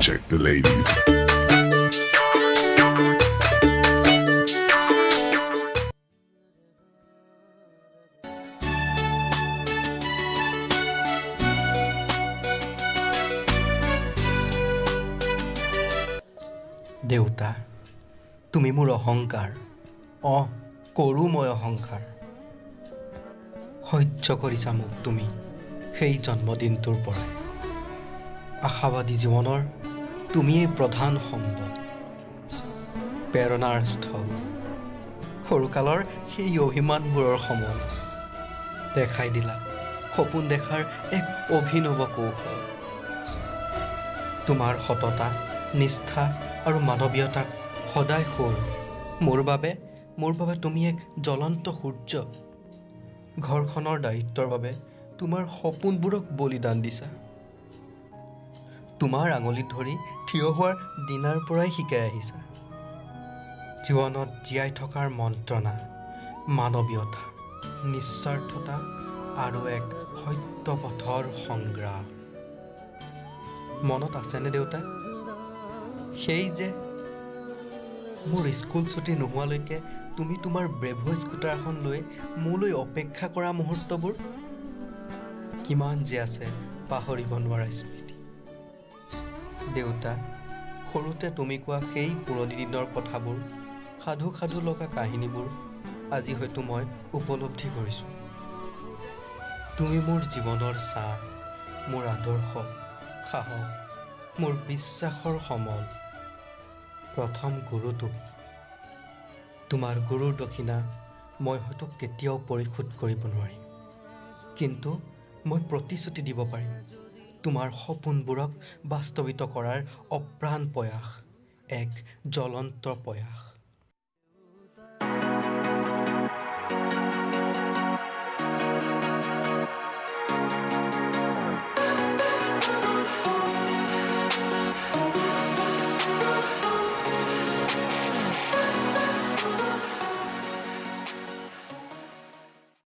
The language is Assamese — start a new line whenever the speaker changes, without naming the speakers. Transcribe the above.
Check the ladies.
দেউতা, তুমি মোৰ অহংকাৰ। অঁ, কৰোঁ মই অহংকাৰ। সহ্য কৰিছা মোক তুমি সেই জন্মদিনটোৰ পৰাই। আশাবাদী জীৱনৰ তুমিয়েই প্ৰধান সম্বল, প্ৰেৰণাৰ স্থল, সৰুকালৰ সেই অভিমানবোৰৰ সমল। দেখাই দিলা সপোন দেখাৰ এক অভিনৱ কৌশল। তোমাৰ সততা, নিষ্ঠা আৰু মানৱীয়তাক সদায় সোঁৱৰো। মোৰ বাবে তুমি এক জ্বলন্ত সূৰ্য। ঘৰখনৰ দায়িত্বৰ বাবে তোমাৰ সপোনবোৰক বলিদান দিছা। তোমাৰ আঙুলিত ধৰি থিয় হোৱাৰ দিনাৰ পৰাই শিকাই আহিছা জীৱনত জীয়াই থকাৰ মন্ত্ৰণা, মানৱীয়তা, নিস্বাৰ্থতা আৰু এক সত্য পথৰ সংগ্ৰাম। মনত আছেনে দেউতা, সেই যে মোৰ স্কুল ছুটী নোহোৱালৈকে তুমি তোমাৰ ব্ৰেভো স্কুটাৰখন লৈ মোলৈ অপেক্ষা কৰা মুহূৰ্তবোৰ? কিমান যে আছে পাহৰিব নোৱাৰা স্মৃতি। দেউতা, সৰুতে তুমি কোৱা সেই পুৰণি দিনৰ কথাবোৰ, সাধু সাধু লগা কাহিনীবোৰ আজি হয়তো মই উপলব্ধি কৰিছোঁ। তুমি মোৰ জীৱনৰ ছাঁ, মোৰ আদৰ্শ, সাহস, মোৰ বিশ্বাসৰ সমল, প্ৰথম গুৰু তুমি। তোমাৰ গুৰুৰ দক্ষিণা মই হয়তো কেতিয়াও পৰিশোধ কৰিব নোৱাৰিম, কিন্তু মই প্ৰতিশ্ৰুতি দিব পাৰিম তোমাৰ সপোনবোৰক বাস্তৱিত কৰাৰ অপ্ৰাণ প্ৰয়াস, এক জ্বলন্ত প্ৰয়াস।